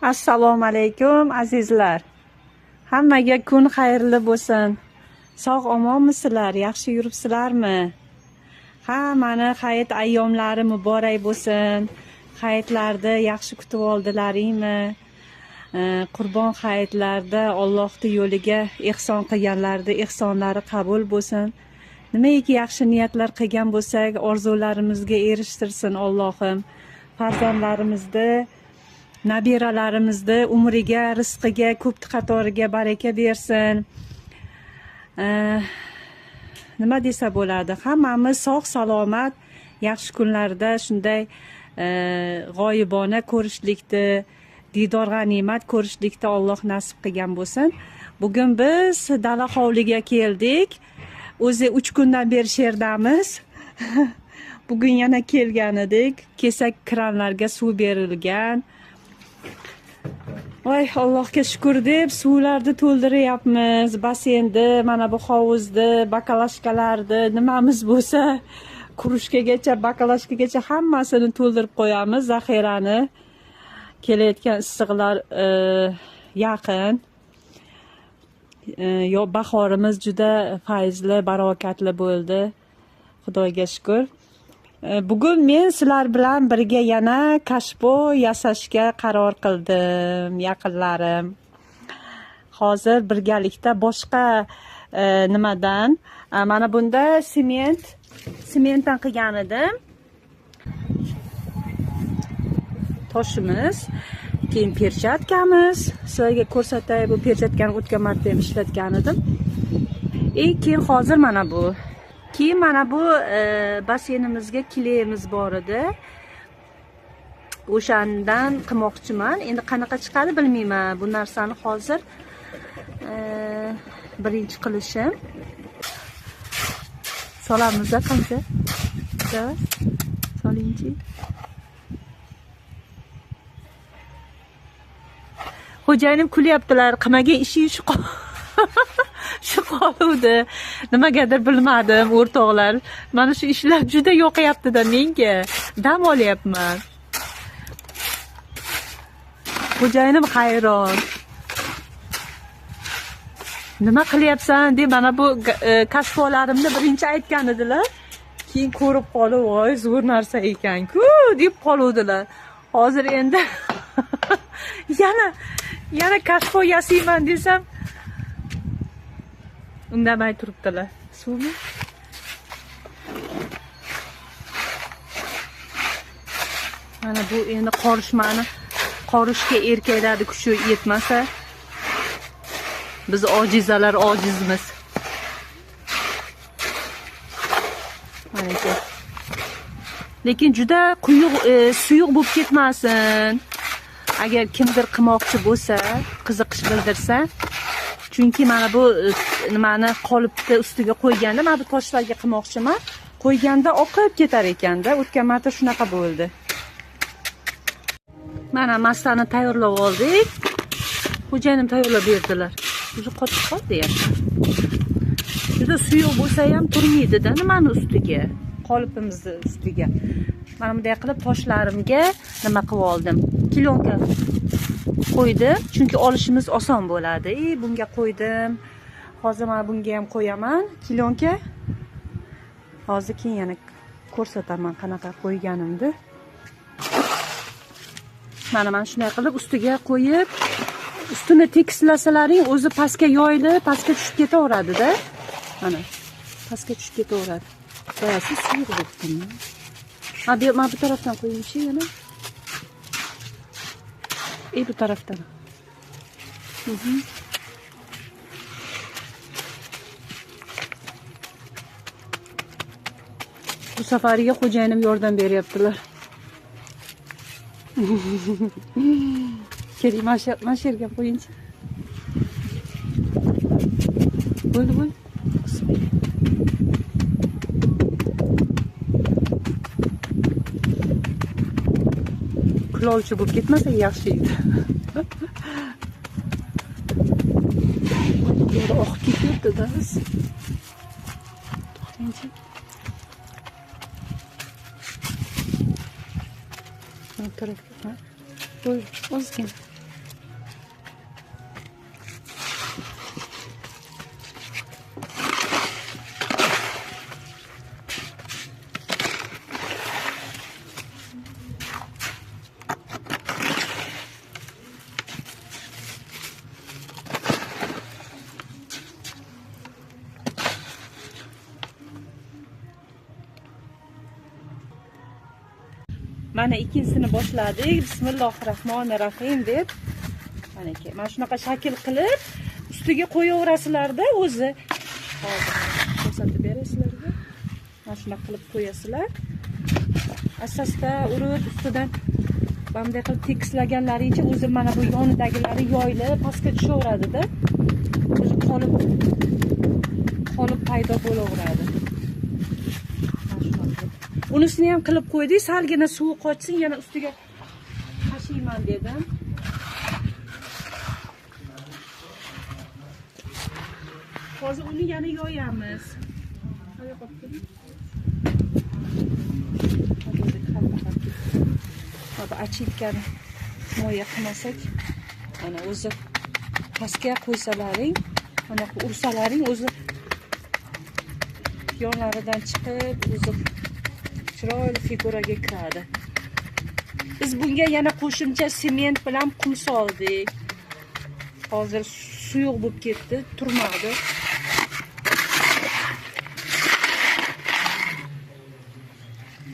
Assalomu alaykum azizlar. Hammaga kun xayrli bo'lsin. Sog' omonmisizlar? Yaxshi yuribsizlarmi? Hammani hayit ayyomlari muborak bo'lsin. Hayitlarni yaxshi kutib oldilaringmi? Qurbon hayitlarda Allohning yo'liga ehson qilganlarning ehsonlari qabul bo'lsin. Nimaiki yaxshi niyatlar qilgan bo'lsak, orzularimizga erishtirsin Allohim. Farzandlarimizni, nabiralarimizni umriga, rizqiga, ko'p qatoriga baraka bersin. Nima desa bo'ladi? Hammamiz sog' salomat, yaxshi kunlarda shunday g'oyibona ko'rishlikni, diydor g'animat ko'rishlikni Alloh nasib qilgan bo'lsin. Bugun biz dala hovliga keldik. O'zi 3 kundan beri sherdamiz. Bugun yana kelgan edik. Kesak kranlarga suv berilgan. Voy, Allohga shukr deb suvlarni to'ldiryapmiz. Basseynni, mana bu hovuzni, bakalashkalarni, nimamiz bo'lsa, krujkagacha, bakalashkagacha hammasini to'ldirib qo'yamiz zaxirani. Kelayotgan issiqlar yaqin. Yo bahorimiz juda fayzli, barokatli bo'ldi. Xudoga shukr. Bugun men sizlar bilan birga yana kashpo yasashga qaror qildim, yaqinlarim. Hozir birgalikda boshqa nimadan, mana bunda sementdan qilgan edim. Toshimiz, keyin perchatkamiz. Sizlarga ko'rsatay, bu perchatkani o'tgan marta ham ishlatgan edim. Keyin hozir mana bu. Keyin mana bu basseynimizga kleyimiz bor edi. O'shandan qilmoqchiman. Endi qanaqa chiqadi bilmayman. Bu narsani hozir birinchi qilishim. Solamiz qancha? Solingchi. Xo'jayinim kulyaptilar. Qilmagan ishing shu shu qoluvdi. Nimagadir bilmadim, o'rtoqlar. Mana shu ishlar juda yoqayapti-da menga. Dam olyapman. Xo'jayinim hayron. Nima qilyapsan deb mana bu kashfolarimni birinchi aytgan edilar. Keyin ko'rib qolib, voy, zo'r narsa ekan-ku deb qoluvdilar. Hozir endi yana kashfo yasayman desam indamay turibdilar. Suvmi? Mana bu endi qorishmani, qorishga erkaklarning kuchi yetmasa, biz ojizalar ojizmiz. Mana shu. Lekin juda quyuq, suyuq bo'lib ketmasin. Agar kimdir qilmoqchi bo'lsa, qiziqish bildirsa, chunki mana bu nimani qolipni ustiga qo'yganda, mana bu toshlarga qilmoqchiman, qo'yganda oqib ketar ekanda. O'tgan marta shunaqa bo'ldi. Mana massani tayyorlab oldik. Xo'jayinim tayyorlab berdilar. O'zi qotib qoldi ya. Juda suyuq bo'lsa ham turmaydi-da nimani ustiga, qolipimizni ustiga. Mana bunday qilib toshlarimga nima qilib oldim? Kilonka qo'ydim, chunki olishimiz oson bo'ladi. Bunga qo'ydim. Hozir mana bunga ham qo'yaman kilonka. Hozir keyin yana ko'rsataman qanaqa qo'yganimni. Mana mana shunday qilib ustiga qo'yib, ustini tekislasalaring o'zi pastga yoyilib, pastga tushib ketaveradi-da. Mana pastga tushib ketaveradi. Boyasi suyuq bo'ptimi? Ha, bu mana bu tarafdan qo'yingchi yana. Bu tarafdan. Bu safariga xo'jayinim yordam beryaptilar. Keling, mana shu yerga qo'yingchi. Bo'ldi, bo'ldi. Kulolchi bo'lib ketmasa yaxshi edi. Bu yerda oqib ketyapti-da. To'xtangchi. Bu tarafga. Ozgina. Mana ikkinchisini boshladik. Bismillahirrohmanirrohim deb. Manaki, mana shunaqa shakl qilib ustiga qo'yaverasizlarda o'zi. Hozir ko'rsatib beray sizlarga. Mana shunaqa qilib qo'yasizlar. Asosda urib ustidan bunday qilib tekislaganlaringcha o'zi mana bu yonidagilari yoyilib pastga tushaveradida. O'zi qolib paydo bo'laveradi. Unisini ham qilib qo'ydik. Salgina suvi qochsin, yana ustiga tashiyman dedim. Hozir uni yana yoyamiz. Hozir achitkani himoya qilmasak, mana o'zi pastga qo'ysalaring, mana ursalaring o'zi yonlaridan chiqib, o'zi chiroyli figuraga kiradi. Biz bunga yana qo'shimcha sement bilan qum soldik. Hozir suyuq bo'lib ketdi, turmadi.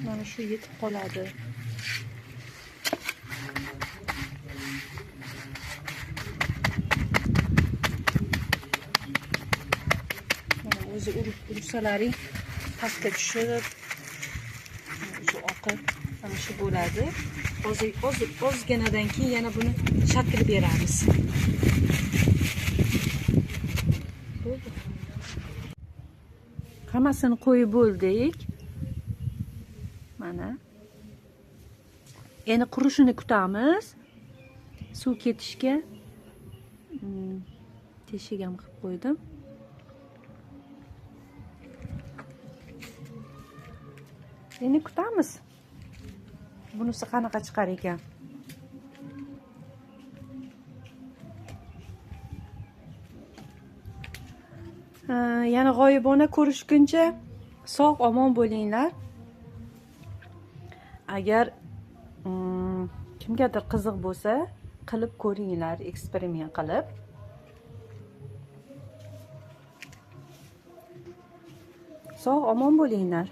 Mana shu yetib qoladi. Mana o'zi urib ursalaring pastga tushib, o'zi oqib, mana shu bo'ladi. Hozir ozginadan keyin yana buni shakl beramiz. Bo'ldi. Hammasini qo'yib bo'ldik. Mana. Endi qurishini kutamiz. Suv ketishga teshik ham qilib qo'ydim. Endi kutamiz. Bunisi qanaqa chiqar ekan? Yana g'oyibona ko'rishguncha sog' omon bo'linglar. Agar kimgadir qiziq bo'lsa, qilib ko'ringlar, eksperiment qilib. Sog' omon bo'linglar.